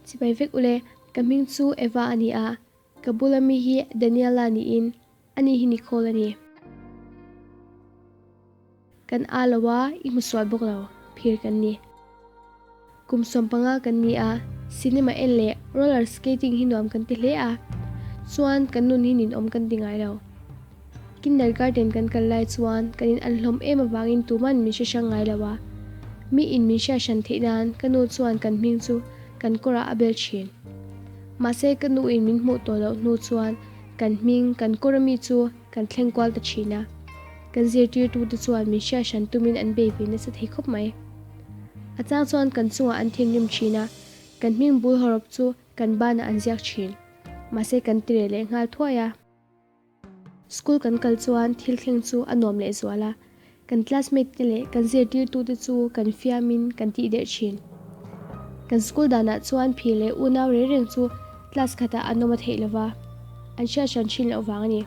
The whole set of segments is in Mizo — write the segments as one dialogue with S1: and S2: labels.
S1: Chibai vek ule, ka hming chu Eva a ni a, ka bula mi hi Daniela niin ani hi Nicole a ni. Kan a lo a, i hmu sual bawk lo, phir kan ni. Kum 15 kan ni a, cinema en leh roller skating hi nuam kan ti hle a, chuan kan nun hi ninawm kan ti ngai lo. Kindergarten kan kal lai chuan kan in an hlawm em avangin tuman min hre hrang ngai lo a, mi in min hriat hran theih nan ka nu chuan kan hming chu kan kawrah a bel thin. Mahse ka nu in min hmuh tawh loh hnu chuan kan hming kan kawr ami chu kan thleng kual ta thin a, kan zirtirtu te chuan min hriat hran tumin an bei ve nasa thei khawp mai. A chang chuan kan chungah an thinrim thin a, kan hming bul hawrawp chu kan banah an ziak thin. Mahse kan ti reh leh nghal thuai a. School kan kal chuan thil thleng chu a nuam leh zual a, kan classmate te leh kan zirtirtu te chu kan fiamin kan tih derh thin. Kan school danah chuan phir leh unau reng reng chu class khatah an awm a theih lova, an hriat hran thin loh vang a ni.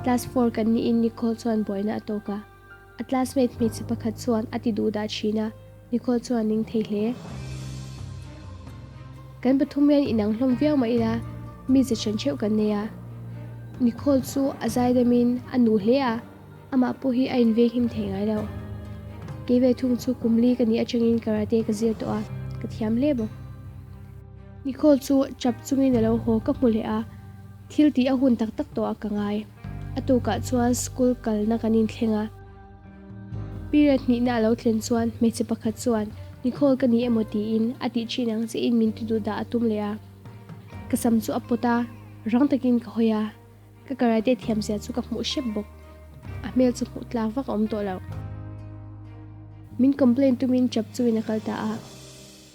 S1: Class four kan niin Nicole chuan buaina a tawk a, a classmate hmeichhe pakhat chuan a ti duh dah thin a, Nicole chuan ning thei hle. Kan pathum hian inang hlawm viau mah ila, mi ze hran theuh kan nei a. Nicole chu a zaidamin a nu hle a, amah pawh hi a invenghim thei ngai lo. Kei ve thung chu kum li ka nih atangin karate ka zir tawh a, ka thiam hle bawk. Nicole chu chap chungin a lo haw ka hmu leh a, thil tih a hun tak tak tawh a ka ngai. A tukah chuan school kalna kan inthleng a. Period hnihna a lo thlen chuan hmeichhe pakhat chuan Nicole ka ni emaw tiin a tih thin ang chiin min ti duh dah a tum leh a. Ka sam chu a pawt a, rang takin ka hawi a, ka karate thiam zia chu ka hmuh hrep bawk. A hmel chu hmuh tlak vak a awm tawh lo. Min complain tumin chap chungin a kal ta a.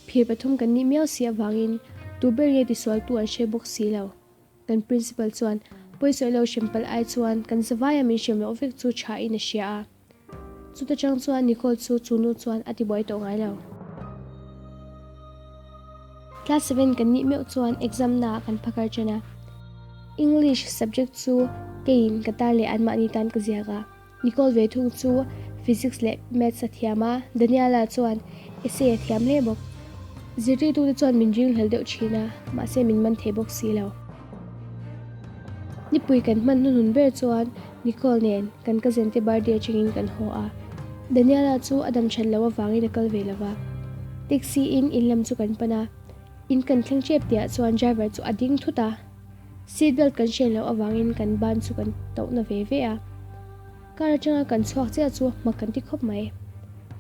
S1: Phir pathum kan nih miau si avangin tu ber nge tisualtu an hre bawk si lo. Kan principal chuan pawisawi lo hrem palh ai chuan kan zavaia min hrem loh vek chu tha in a hria a. Chuta chang chuan Nicole chu chu nu chuan a tibuai tawh ngai lo. Class seven kan nih meuh chuan exam na ah kan phakar chen a. English subject chu keiin ka tar leh anmahni tan ka ziak a. Nicole ve thung chu Physics leh Maths a thiam a, Daniela chuan Essay a thiam hle bawk. Zirtirtute chuan min ringhlel deuh thin a, mahse min man thei bawk si lo. Nipui kan hman hnuhnun ber chuan Nicole nen kan cousin te birthday atangin kan haw a, Daniela chu a dam that loh avangin a kal ve lo va. Taxi in in lam chu kan pan a, in kan thleng tep tihah chuan driver chu a ding thut a. Seat belt kan hriat loh avangin kan ban chu kan tauhna ve ve a. Car atanga kan chhuak chiah chu mak kan ti khawp mai.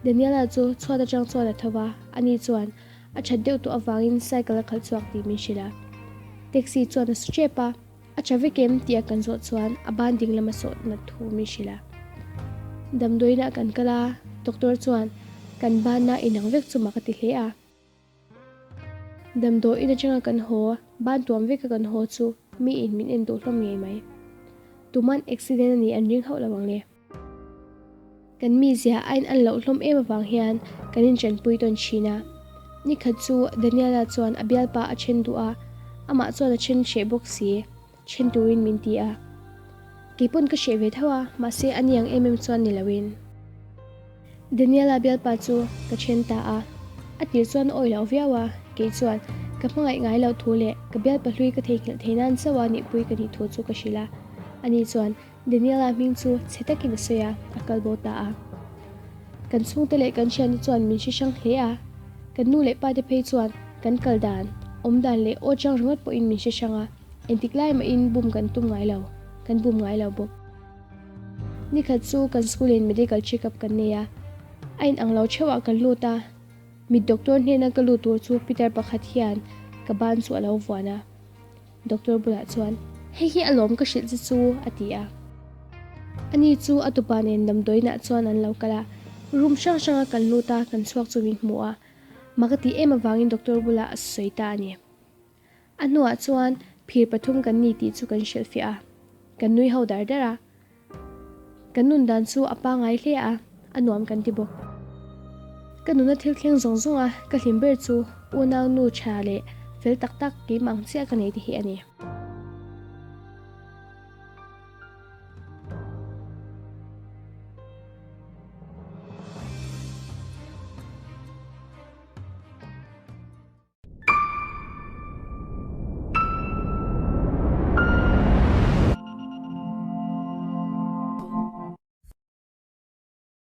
S1: Daniela chu chhuat atang chuan a tho va, ani chuan a that deuh tawh avangin cycle a khalh chhuak tih min hrilh a. Taxi chuan a su tep a, a tha vek em tih a kan zawh chuan a ban ding lama sawh nat thu min hrilh a. Damdawiinah kan kal a, doctor chuan kan banna inang vek chu mak a ti hle a. Damdawiin atanga kan haw, ban tuam veka kan haw chu mi in min en duh hlawm ngei mai. Tuman accident a nih an ring hauh lo ang le. Kan mizia a in an loh hlawm em avang hian kan inchanpui tawn thin a. Nikhat chu Daniela chuan a bialpa a then duh a, amah chuan a then hreh bawk si, then turin min ti a. Keipawn ka hreh ve tho a, mahse a ni ang em em chuan ni loin. Daniela bialpa chu ka then ta a, a tir chuan a awih loh viau a, kei chuan ka hmangaih ngai loh thu leh ka bialpa hlui ka theihnghilh thei nan chauh a nihpui ka nih thu chu ka hrilh a, ani chuan Daniela hming chu chhe takin a sawi a, a kal bo ta a. Kan chhungte leh kan thiante chuan min hre hrang hle a, kan nu leh pate phei chuan kan kal dan, awm dan leh aw chang ringawt pawhin min hre hrang a, engtik lai mahin bum kan tum ngai lo, kan bum ngai lo bawk. Nikhat chu kan school in medical check up kan nei a, a in ang lo theuh ah kan lut a, mit doctor hnena ka lut tur chu Peter pakhat hian ka ban chu a lo vuan a, doctor bulah chuan hei hi alawm ka hrilh che chu a ti a. Ani chu a tupa nen damdawiinah chuan an lo kal a, room hrang hranga kan lut a, kan chhuak chu min hmu a, mak a tih em avangin doctor bulah a sawi ta a ni. A hnuah chuan phir pathum kan ni tih chu kan hrilhfiah a, kan nui ho dar dar a. Kan nun dan chu a pangai hle a, a nuam kan ti bawk. Ka nuna thil thleng zawng zawng a, ka hlim ber chu unau nu tha leh fel tak tak keimah ang chiah ka nei te hi a ni.